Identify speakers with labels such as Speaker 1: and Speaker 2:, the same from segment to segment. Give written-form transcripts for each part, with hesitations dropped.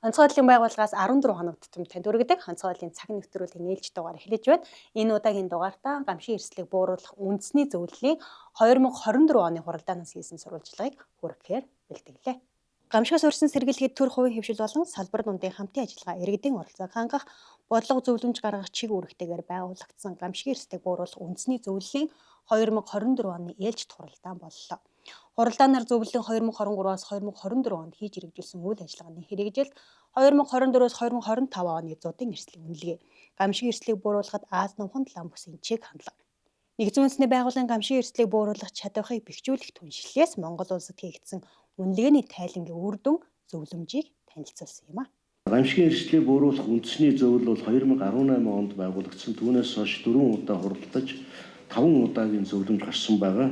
Speaker 1: Онцгой байдлын байгууллагаас 14 хоног тутам танд хүргэдэг онцгой байдлын цаг нэвтрүүлгийн нээлж дугаар эхлэж байна. Энэ удаагийн дугаартаа гамшийн эрсдлийг бууруулах үндэсний зөвлөлийн 2024 оны хуралдаанаас хийсэн сурвалжлагыг хүргэхээр бэлтгэлээ. Гамшигаас өрсөн сэргийлэхэд төр хувийн хэвшил болон салбар дундын хамтын ажиллагаа иргэдийн оролцоог хангах бодлого зөвлөмж гаргах чиг үүрэгтэйгээр байгуулагдсан гамшигын эрсдлийг бууруулах үндэсний зөвлөлийн 2024 оны ээлжит хуралдаан боллоо. Хуралдаанаар зөвлөлийн 2023-аас 2024 онд хийж хэрэгжүүлсэн үйл ажиллагааны хэрэгжилт 2024-өөс 2025 оны зуудын эрсдлийн үнэлгээ, гамшигын эрсдлийг бууруулахад Аз номхон лам бүсийн чиг хандлага. Нэгдсэн үндэсний байгууллагын гамшигын эрсдлийг бууруулах чадварыг бэхжүүлэх түншлэлээс Монгол улсад хийгдсэн үнэлгээний тайлангийн үр дүн зөвлөмжийг танилцуулсан юм а.
Speaker 2: Гамшигын эрсдлийг бууруулах үндэсний зөвлөл бол 2018 онд байгуулагдсан. Түүнээс хойш 4 удаа хуралдаж 5 удаагийн зөвлөмж гарсан байгаа.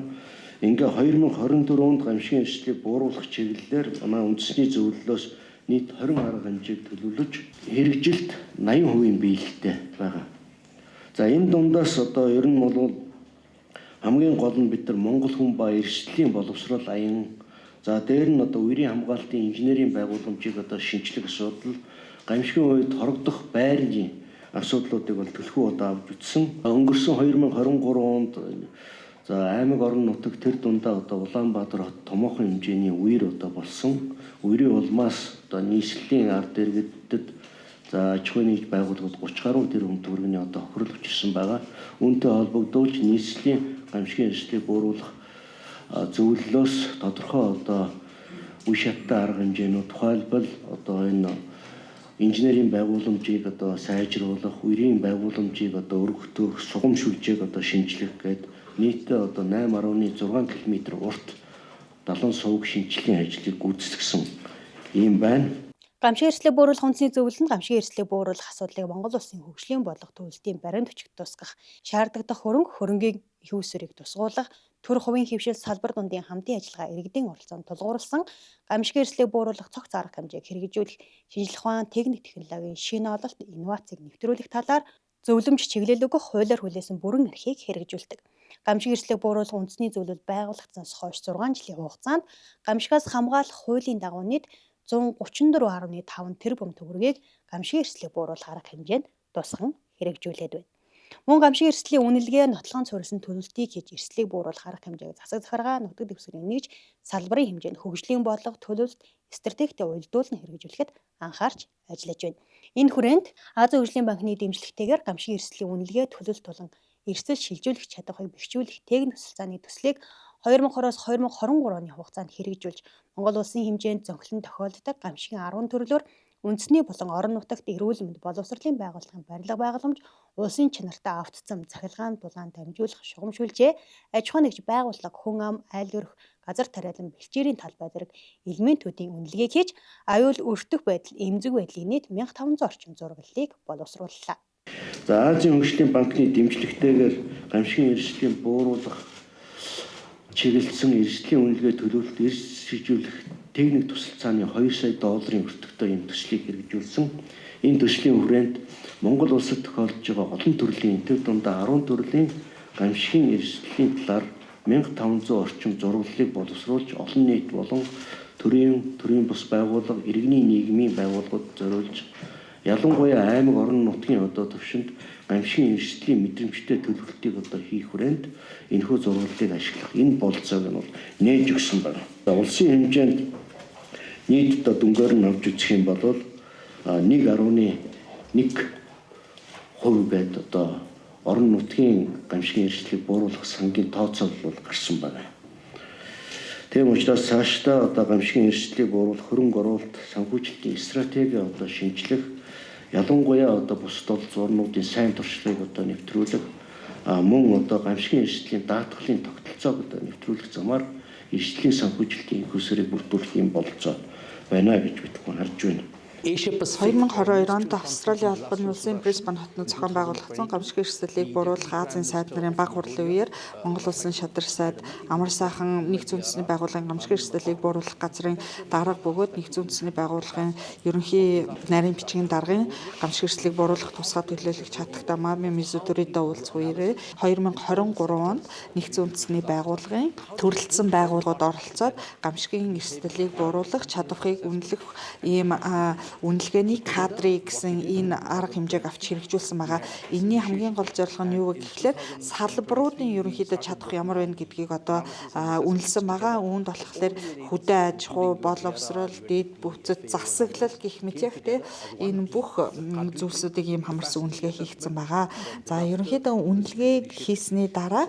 Speaker 2: Ингээ 2024 онд гамшигын эрсдлийг бууруулах чиглэлээр манай үндэсний зөвлөлөөс нийт 20 арга хэмжээг төлөвлөж хэрэгжилт 80% биелэлтэй байгаа. За энэ дундаас одоо ер нь бол хамгийн гол нь бид нар Монгол хүн ба эрсдлийн боловсрол аян, за дээр нь одоо үерийн хамгаалтын инженерийн байгууламжийг одоо шинчлэх асуудал, гамшигын үед хорогдох байрны асуудлуудыг бол төлхөө одоо авч үзсэн. Өнгөрсөн 2023 онд за аймаг орон нутаг тэр дундаа одоо Улаанбаатар хот томоохон хэмжээний үер одоо болсон. Үерийн улмаас одоо нийслэлийн ард иргэдэд за аж ахуйн нэгж байгууллагууд 30 гаруй тэрбум төгрөгийн одоо хохирол учирсан байгаа. Үүнтэй холбогдуулж нийслэлийн гамшигын эрсдлийг бууруулах зөвлөлөөс тодорхой одоо үе шаттай арга хэмжээнүүд, тухайлбал одоо энэ инженерийн байгууламжийг одоо сайжруулах, үерийн байгууламжийг одоо өргөтгөх, сугам шүлжээг одоо шинжлэх гээд нийтдээ одоо 8.6 км урт далайн сувг шинжлэлийн ажлыг гүйцэтгэсэн юм байна.
Speaker 1: Гамшигын эрсдлийг бууруулах үндэсний зөвлөл нь гамшигын эрсдлийг бууруулах асуудлыг Монгол улсын хөгжлийн бодлого төлөлтийн баримт бичигт тусгах, шаардлагадах хөрөнгө, хөрөнгийн их усрыг тусгуулах, төр хувийн хэвшил салбар дундын хамтын ажиллагаа иргэдийн оролцоонд тулгуурласан гамшигын эрсдлийг бууруулах цогц арга хэмжээг хэрэгжүүлэх, шинжлэх ухаан, техник технологийн шинэ ололт, инновацийг нэвтрүүлэх талаар зөвлөмж чиглэл өгөх хуулиар хүлээсэн бүрэн эрхийг хэрэгжүүлдэг. Гамшиг эрсдлийг бууруулах үндэсний зөвлөл байгуулагдсанаас хойш 6 жилийн хугацаанд гамшигаас хамгаалах хуулийн дагуу нийт 134.5 тэрбум төгрөгийг гамшигын эрсдлийг бууруулах арга хэмжээнд тусган хэрэгжүүлээд байна. Мөн гамшигын эрсдлийн үнэлгээ, нотлогон суурилсан төлөлтийг хийж эрсдлийг бууруулах арга хэмжээг засаг захиргаа, нутаг дэвсгэрийн нэгж салбарын хэмжээнд хөгжлийн бодлого, төлөвлөлт, стратегтэй уялдуулан хэрэгжүүлэхэд анхаарч ажиллаж байна. Энэ хүрээнд Азийн хөгжлийн банкны дэмжлэгтэйгээр гамшигын эрсдлийн үнэлгээ, төлөлт болон эрсдэл шилжүүлэх чадварыг бэхжүүлэх техник тусалцааны төслийг 2020-оос 2023 оны хугацаанд хэрэгжүүлж Монгол улсын хэмжээнд зөнхлөн тохиолддог гамшигын 10 төрлөөр үндэсний болон орон нутагт эрүүл мэнд, боловсролын байгууллагын барилга байгууламж, улсын чанартай автцам, цахилгаан дулаан дамжуулах шугам шүлжээ, аж ахуйн нэгж байгууллага, хүн ам, айл өрх, газар тариалан, бэлчээрийн талбай зэрэг элементүүдийн үнэлгээг хийж аюул өртөх байдал, эмзэг байдлыг нийт 1500 орчим зураглалыг боловсрууллаа.
Speaker 2: За Азийн хөгжлийн банкны дэмжлэгтэйгээр гамшигын эрсдлийн бууруулах чиглэлсэн эрсдлийн үнэлгээ төлөвлөлт, эрс шижүүлэх техник тусалцааны 2 сая долларын өртөгтэй ийм төслийг хэрэгжүүлсэн. Энэ төслийн хүрээнд Монгол улсад тохиолдож байгаа олон төрлийн, тэр дундаа 10 төрлийн гамшигын эрсдлийн талаар 1500 орчим зураглалыг боловсруулж олон нийт болон төрийн бус байгууллага, иргэний нийгмийн байгууллагууд зориулж ялангуяа аймаг орон нутгийн одоо төвшөнд гамшигын эрсдлийн мэдрэмжтэй төлөвлөлтийг одоо хийх хүрээнд энэхүү зураглалыг ашиглах энэ бололцоог нь бол нээж өгсөн байна. Улсын хэмжээнд нийт одоо дүнгээр нь авч үзэх юм бол 1.1% байд одоо орон нутгийн гамшигын эрсдлийг бууруулах сангийн тооцоолол бол гарсан байна. Тийм учраас цаашдаа одоо гамшигын эрсдлийг бууруулах хөрөнгө оруулалт, санхүүжилтийн стратеги одоо шинжлэх, ялангуяа одоо бусад олон орнуудын сайн туршлагыг одоо нэвтрүүлэх, мөн одоо гамшигын эрсдлийн даатгалын тогтолцоог одоо нэвтрүүлэх замаар эрсдлийн санхүүжилтийн их усрыг бүрдүүлэх юм бололцоо байна гэж бид хүн харж байна.
Speaker 3: 2022 онд Австралийн албан улсын Брисбен хотод зохион байгуулагдсан гамшигын эрсдлийг бууруулах Азийн сайд нарын баг хурлын үеэр Монгол улсын шадар сайд Амар сайхан нэгдсэн үндэсний байгууллагын гамшигын эрсдлийг бууруулах газрын дарга бөгөөд нэгдсэн үндэсний байгууллагын ерөнхий нарийн бичгийн даргын гамшигын эрсдлийг бууруулах тусгай төлөөлөгч хатагтай Мами Мизутурида уулзах үеэрээ 2023 онд нэгдсэн үндэсний байгууллагын төрөлдсөн байгууллагууд оролцоод гамшигын эрсдлийг бууруулах чадварыг үнэлэх ийм үнэлгээний кадрыг гэсэн энэ арга хэмжээг авч хэрэгжүүлсэн байгаа. Энийний хамгийн гол зорилго нь юу вэ гэхлээр салбаруудын ерөнхийдөө чадах ямар байна гэдгийг одоо үнэлсэн байгаа. Үүнд болохоор хөдөө аж ахуй, боловсрол, дэд бүтэц, засаглал гэх мэт яг тий энэ бүх зүйлсүүдийг ийм хамарсан үнэлгээ хийгдсэн байгаа. За ерөнхийдөө үнэлгээг хийсний дараа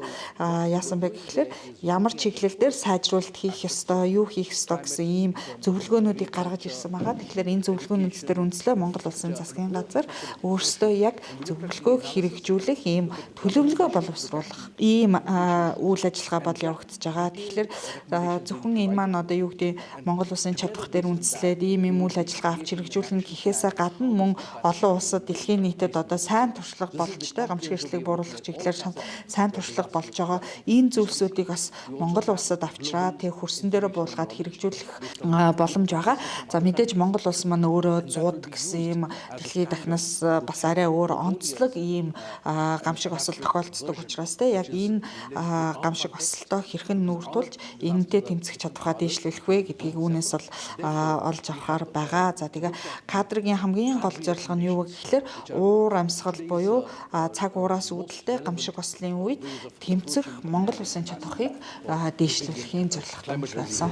Speaker 3: яасан бэ гэхлээр ямар чиглэл дээр сайжруулалт хийх ёстой, юу хийх ёстой гэсэн ийм зөвлөгөөнүүдийг гаргаж ирсэн байгаа. Тэгэхээр энэ зөвлөгөөнүүд дээр үндэслээ Монгол Улсын засгийн газар өөрсдөө яг зөвлөгөөг хэрэгжүүлэх ийм төлөвлөгөө боловсруулах ийм үйл ажиллагаа бол явагдаж байгаа. Тэгэхээр зөвхөн энэ маань одоо юу гэдэг Монгол Улсын чадвар дээр үндэслээд ийм ийм үйл ажиллагаа авч хэрэгжүүлнэ гэхээсээ гадна мөн олон улсад дэлхийн нийтэд одоо сайн туршлага болж тэ гамшиг эрсдлийг бууруулах чиглэлээр сайн туршлага болж байгаа энэ зүйлсүүдийг бас Монгол улсад авчраад тэг хөрсөн дээрээ буулгаад хэрэгжүүлэх боломж байгаа. За мэдээж Монгол улс маань өөрөө зууд гэсэн ийм дэлхийн дахнаас бас арай өөр онцлог ийм гамшиг осол тохиолддог учраас те яг энэ гамшиг осолтоо хэрхэн нүүр тулж энэтэй тэмцэх чадвараа дээшлүүлэх вэ гэдгийг үүнээс бол олж авахар байгаа. За тэгээ кадрын хамгийн гол зорилго нь юу вэ гэхлээр уур амьсгал буюу цаг уураас үүдэлтэй гамшиг ослын үед тэмцэх Монгол улсын чадварыг дээшлүүлэхийн зорилготой болсон.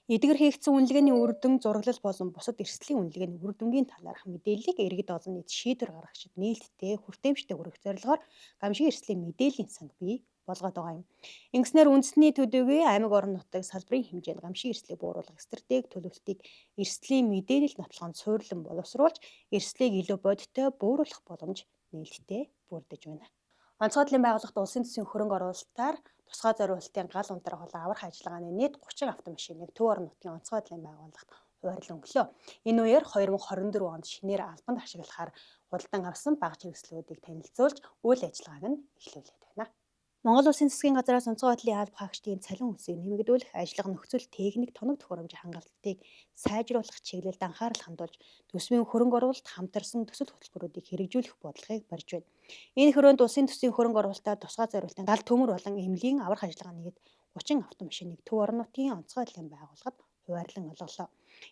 Speaker 1: Эдгээр хийгдсэн үнэлгээний үр дүн зураглал болон бусад эрсдлийн үнэлгээний үр дүнгийн талаарх мэдээллийг иргэд олон нийт шийдвэр гаргагчид нээлттэй, хүртээмжтэй хүргэх зорилгоор гамшигын эрсдлийн мэдээллийн санг бий болгоод байгаа юм. Ингэснээр үндэсний төдийгүй аймаг орон нутаг салбарын хэмжээнд гамшигын эрсдлийг бууруулах стратеги төлөвлөлтийг эрсдлийн мэдээлэл нотлохонд суурилан боловсруулж эрсдлийг илүү бодиттой бууруулах боломж нээлттэй бүрдэж байна. Онцгой байдлын байгууллагт улсын төсвийн хөрөнгө оруулалтаар тусгай зориултын гал унтрах болон аврах ажиллагааны нийт 30 автомашиныг төв орон нутгийн онцгой байдлын байгууллагт хуваарлан өглөө. Энэ үеэр 2024 онд шинээр албанд ашиглахаар худалдан авсан багж хэрэгслүүдийг танилцуулж үйл ажиллагааг нь эхлүүлээд байна. Монгол Улсын засгийн газраас онцгой байдлын алба хаагчдын цалин хөлсийг нэмэгдүүлэх, ажиллах нөхцөл, техник, тоног төхөөрөмж хангалтыг сайжруулах чиглэлд анхаарал хандуулж төсвийн хөрөнгө оруулалт хамтарсан төсөл хөтөлбөрүүдийг хэрэгжүүлэх бодлогыг барьж байна. Энэ хөрөөнд улсын төсвийн хөрөнгө оруулалтаар тусгай зориултын гал төмөр болон эмнэлгийн аврах ажиллагааны нийт 30 автомашиныг төв орон нутгийн онцгой байдлын байгууллагад хуваарлан олголоо.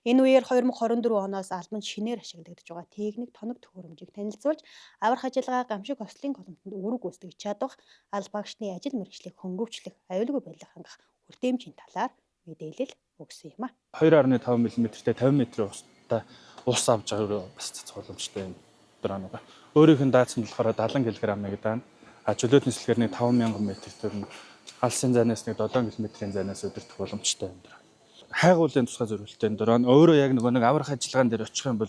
Speaker 1: Энэ үеэр 2024 оноос албанд шинээр ашиглагдаж байгаа техник тоног төхөөрөмжийг танилцуулж аврах ажиллагаа гамшиг ослын голомтонд үүрэг гүйцэтгэж чадах, алба багшны ажил мэргэжлийг хөнгөвчлөх, аюулгүй байдлыг хангах хүртээмжийн талаар мэдээлэл өгсөн юм а.
Speaker 4: 2.5 мм-тэй 50 м устай ус авч байгаа бас цэцэх боломжтой юм дрон байгаа. Өөрийнх нь даацсан болохоор 70 кг-ыг даана. А чөлөөт нислэгээр нэг 5000 м төрнө. Алсын зайнаас нэг 7 км-ийн зайнаас өдөртөх боломжтой юм дрон. Хайгуулын тусгай зориултын дрон өөрөө яг нөгөө нэг аврах ажиллагаан дээр очих юм бол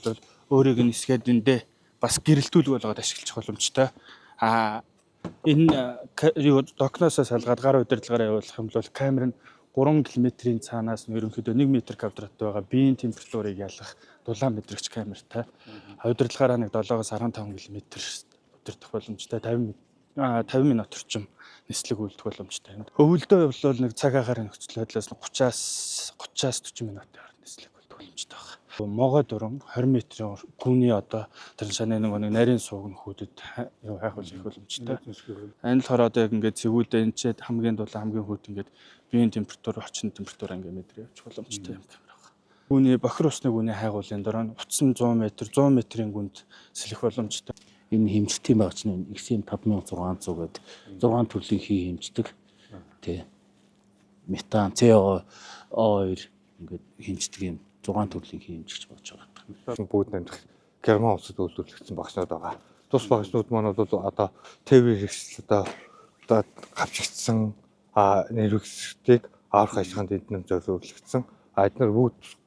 Speaker 4: өөрийг нь эсгээд эндээ бас гэрэлтүүлэг болгоод ашиглах боломжтой. А энэ юу докноосоо салгаад гар удирдлагаараа явуулах юм бол камер нь 3 км-ийн цаанаас нь ерөнхийдөө 1 м квадрат байгаа биеийн температурыг ялах дулаан мэдрэгч камертай. Удирдлагаараа нэг 7-оос 15 км удирдах боломжтой 50 минут орчим нислэг үлдэх боломжтой. Өвөлдөө явбал нэг цаг агаарын нөхцөл байдлаас 30-аас 40 минутын хооронд нислэг үлдэх боломжтой байна. Могой дуран 20 м-ийн гүний одоо тэр шаны нэг нарийн сууг нөхөдөд хайхвал их боломжтой. Энэ болохоор одоо яг ингээд цэгүүдээ энэ ч хамгийн дулаан хамгийн хүүт ингээд биеийн температур, орчин температур ингээд мэдрээ явуучих боломжтой юм камер байна. Гүний бохир усны гүний хайгуулын дөрөв утсан 100 м 100 м-ийн гүнд сэлэх боломжтой.
Speaker 5: Энэ хэмжилтийн багц нь XM 5600 гэдэг 6 төрлийн хий хэмждэг. Тэ. Метан, CO2 ингээд хэмждэг юм 6 төрлийн хий хэмжигч болж байгаа.
Speaker 6: Бүгд найрамдах Герман улсад үйлдвэрлэгдсэн багцнууд байгаа. Тус багцнууд маань бол одоо тээврийн хэрэгсэл одоо гавчигдсан нэрвэгсдгийг аврах ажиллагаанд эдгээр зориулагдсан. Эдгээр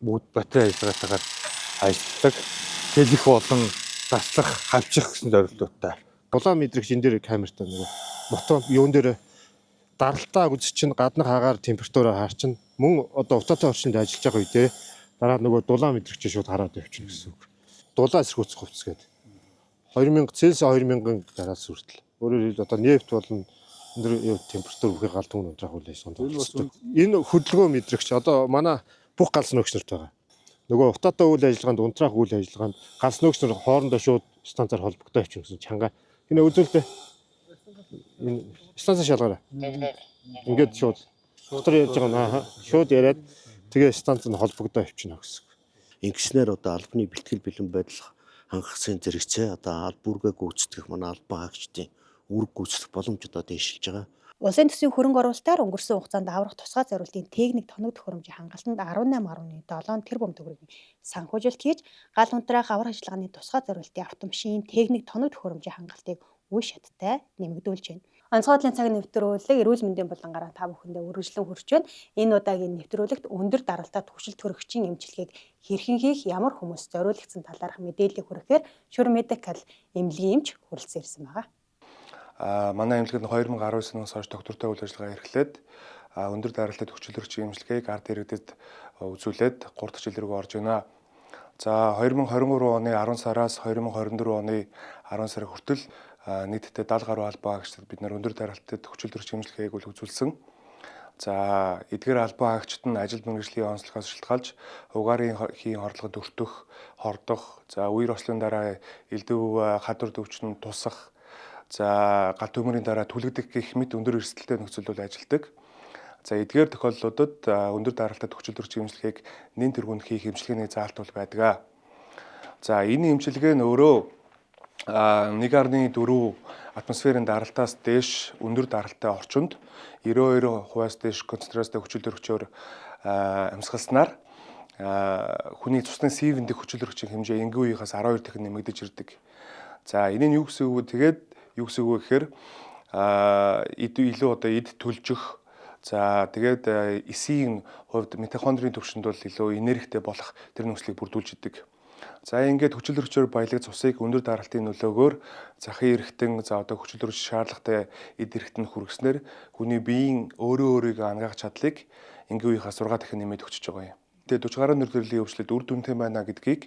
Speaker 6: бүгд батарей ажиллагаатайгаар ажилладаг. Тэлэх болон таслах, хавчих гэсэн зорилттой.
Speaker 7: Дулаан мэдрэгч энэ дээр камертай нөгөө мотор юун дээр даралтаа үзэж чинь гаднах агаар температураа харчин мөн одоо утаатай орчинд ажиллаж байгаа үедээ дараа нөгөө дулаан мэдрэгч шууд хараад явчихна гэсэн үг. Дулаан эсэргүүцэх хувцас гэдэг. 2000 Цельсий 2000 гараас хүртэл. Өөрөөр хэлбэл одоо нефть болон өндөр температур бүхий гал түн унтраах үйл ажиллагаанд. Энэ хөдөлгөөн мэдрэгч одоо манай бүх галс нөөгч нарт байгаа. Нөгөө утаатай үйл ажиллагаанд унтраах үйл ажиллагаанд галс нөөгч нар хоорондоо шууд станцаар холбогдоо явчихна гэсэн чанга. Энэ үзүүлэлтээ энэ станцаа шалгаарай. Ингээд шууд дотор ярьж байгаа нь шууд яриад тэгээ станц нь холбогдоо явчихна гэсэн.
Speaker 2: Ингэснээр одоо албаны бэлтгэл бэлэн байдал хангахын зэрэгцээ одоо аль бүргээ гүйцэтгэх манай албан хаагчдын үүрэг гүйцэтгэх боломж одоо дэвшилж байгаа.
Speaker 1: Улсын төсвийн хөрөнгө оруулалтаар өнгөрсөн хугацаанд аврах тусгай зориултын техник тоног төхөөрөмжийн хангалтанд 18.7 тэрбум төгрөгийн санхүүжилт хийж, гал унтраах аврах ажиллагааны тусгай зориултын автомашин, техник тоног төхөөрөмжийн хангалтыг үе шаттай нэмэгдүүлж байна. Онцгой байдлын цаг нэвтрүүлэг эрүүл мэндийн булангаараа та бүхэндээ үргэлжлэн хүрч байна. Энэ удаагийн нэвтрүүлэгт өндөр даралтаа түгшил төрөгчийн эмчилгээг хэрхэн хийх, ямар хүмүүс зориулагдсан талаарх мэдээллийг хүргэхээр Шүр Медикал эмнэлгийн эмч хүрэлцэн ирсэн байгаа.
Speaker 8: Манай эмнэлэг нь 2019 оноос хойш доктортой үйл ажиллагаа эрхлээд өндөр даралтай төвчлөрөгчийн эмчилгээг ард иргэдэд үзүүлээд 3 дахь жил рүү орж байна. За 2023 оны 10 сараас 2024 оны 10 сар хүртэл нийтдээ 70 гаруй албан хаагчдад бид нар өндөр даралтай төвчлөрөгч эмчилгээг үзүүлсэн. За эдгээр албан хаагчид нь ажил мэргэжлийн онцлогоос шалтгаалж угаарын хийн хорлогод өртөх, хордох, за үер ослын дараа элдв хадвар төвчөнд тусах, за гал төмөрийн дараа түлэгдэх гэх мэт өндөр эрсдэлтэй нөхцөлд бол ажилладаг. За эдгээр тохиолдлуудад өндөр даралтай төвчлөрөгч эмчилгээг нэн тэргуунд хийх эмчилгээний заалт бол байдаг. За энэ эмчилгээ нь өөрөө 1.4 атмосферийн даралтаас дээш өндөр даралтай орчинд 92%-аас дээш концентрацтай хүчил төрөгчөөр амьсгалснаар хүний цусны сивэн дэх хүчил төрөгчийн хэмжээ энгийн үеийнхээс 12 дахин нэмэгдэж ирдэг. За энэ нь юу гэсэн үг вэ? Тэгээд юу гэсэн үг вэ гэхээр илүү одоо эд төлжих, за тэгээд эсийн хувьд митохондрийн түвшинд бол илүү энергитэй болох тэр нөхцөлийг бүрдүүлж идэг. За ингээд хүчил төрөгчөөр баялаг цусыг өндөр даралтын нөлөөгөөр захын эргэтэн, за одоо хүчил төрөгч шаардлагатай эд эргэтэн хүргэснээр хүний биеийн өөрөө өөрийгөө ангаах чадлыг энгийн үеийнхээс 6 дахин нэмээд өгчөж байгаа юм. Тэгээд 40 гаруй нэр төрлийн өвчлөлд үр дүнтэй байна гэдгийг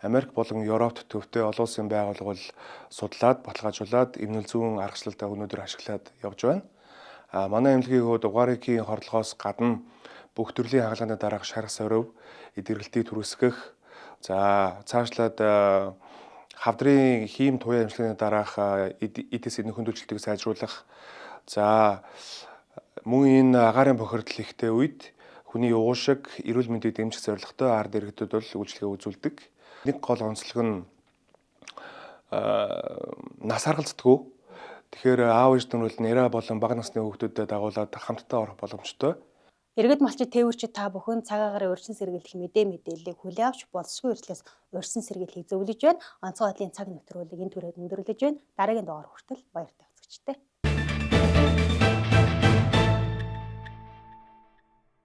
Speaker 8: Америк болон Европт төвтэй олон улсын байгууллага бол судлаад, баталгаажуулаад эмнэл зүүн аргачлалтаа өнөөдөр ашиглаад явж байна. Манай эмнэлгийн хувьд угаарийн хорлогоос гадна бүх төрлийн хагалгааны дараах шарх сорив, эд эргэлтийг түрээсгэх, за цаашлаад хавдрын хийм туяа эмчилгээний дараах эдис нөхөн төлжилтийг сайжруулах, за мөн энэ агаарын бохирдол ихтэй үед хүний уушиг эрүүл мэндийг дэмжих зорилготой ард иргэдэд бол үйлчилгээ үзүүлдэг. Нэг гол онцлог нь нас харгалздаггүй. Тэгэхээр аав ээж нар бол нэрэ болон бага насны хүүхдүүдэд дагуулад хамтдаа орох боломжтой.
Speaker 1: Иргэд малчид тээвэрчид та бүхэн цаг агаарын урьдчилан сэргийлэх мэдээ мэдээллийг хүлээн авч боловсгүй эрсдлээс урьдчилан сэргийлэхийг зөвлөж байна. Онцгой байдлын цаг нэвтрүүлэг энэ түрээд өндөрлөж байна. Дараагийн дугаар хүртэл баяртай үзэгчтэй.